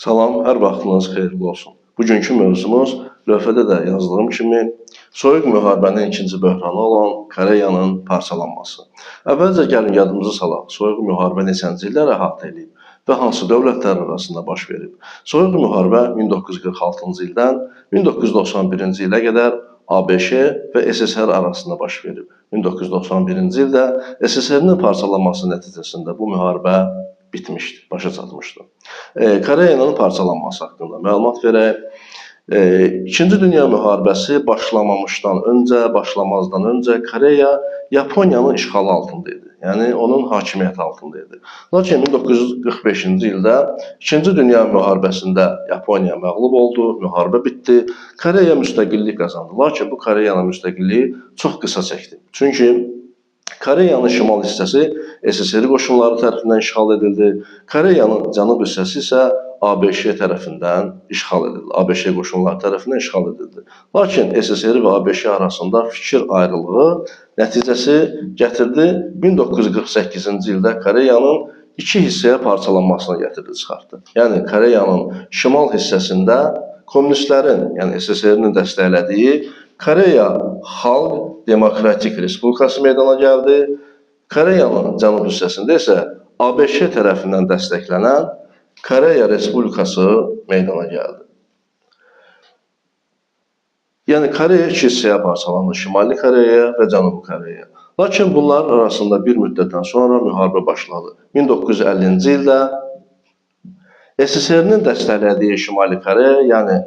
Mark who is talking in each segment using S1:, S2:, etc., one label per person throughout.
S1: Salam, hər vaxtınız xeyirli olsun. Bugünkü mövzumuz lövhədə də yazdığım kimi Soyuq müharibənin ikinci böhranı olan Koreyanın parçalanması. Əvvəlcə gəlin yadımıza salaq, Soyuq müharibə neçənci illər əhatə edib və hansı dövlətlər arasında baş verib? Soyuq müharibə 1946-cı ildən 1991-ci ilə qədər ABŞ və SSR arasında baş verib. 1991-ci ildə SSR-nin parçalanması nəticəsində bu müharibə bitmişdi, başa çatmışdı. Koreyanın parçalanması haqqında məlumat verək. İkinci Dünya müharibəsi başlamazdan öncə Koreya Yaponiyanın işğalı altında idi. Yəni onun hakimiyyəti altında idi. Lakin 1945-ci ildə İkinci Dünya müharibəsində Yaponiya məğlub oldu, müharibə bitdi. Koreya müstəqillik qazandı. Lakin bu Koreyanın müstəqilliyi çox qısa çəkdi. Çünki Koreyanın şimal hissəsi SSR qoşunları tərəfindən işğal edildi. Koreyanın cənub hissəsi isə ABŞ tərəfindən işğal edildi. ABŞ qoşunları tərəfindən işğal edildi. Lakin SSR və ABŞ arasında fikir ayrılığı nəticəsi gətirdi 1948-ci ildə Koreyanın iki hissəyə parçalanmasına gətirdi, çıxartdı. Yəni Koreyanın şimal hissəsində kommunistlərin, yəni SSR-nin dəstəklədiyi Koreya Xalq Demokratik Respublikası meydana gəldi. Koreyanın cənub hissəsində isə ABŞ tərəfindən dəstəklənən Koreya Respublikası meydana gəldi. Yəni Koreya iki hissəyə parçalandı: Şimali Koreya və Cənubi Koreya. Lakin bunların arasında bir müddətdən sonra müharibə başladı. 1950-ci ildə SSR-nin dəstəklədiyi Şimali Koreya, yəni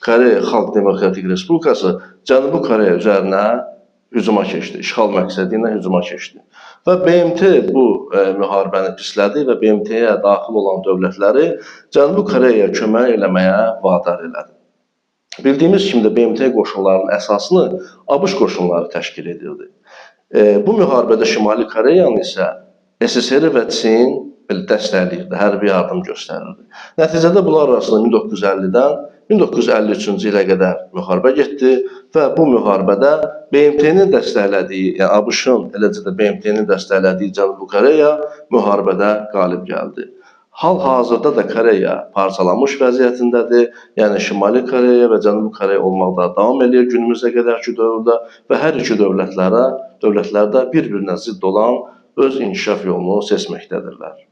S1: Koreya Xalq Demokratik Respublikası Cənubi Koreya üzərinə hücuma keçdi, işğal məqsədi ilə hücuma keçdi. Və BMT bu müharibəni pislədi və BMT-yə daxil olan dövlətləri Cənubi Koreyaya kömək eləməyə vadar elədi. Bildiyimiz kimi də BMT qoşunlarının əsasını ABŞ qoşunları təşkil edirdi. Bu müharibədə Şimali Koreyanı isə SSR və Çin belə dəstəkləyirdi, hərbi yardım göstərirdi. Nəticədə bunlar arasında 1950-dən 1953-cü ilə qədər müharibə getdi və bu müharibədə BMT-nin dəstəklədiyi, yəni ABŞ-ın, eləcə də BMT-nin dəstəklədiyi Cənubi Koreya müharibədə qalib gəldi. Hal-hazırda da Koreya parçalanmış vəziyyətindədir. Yəni Şimali Koreya və Cənubi Koreya olmaqda davam eləyir günümüzə qədərki dövrdə və hər iki dövlətlər də bir-birinə zidd olan öz inkişaf yolunu seçməkdədirlər.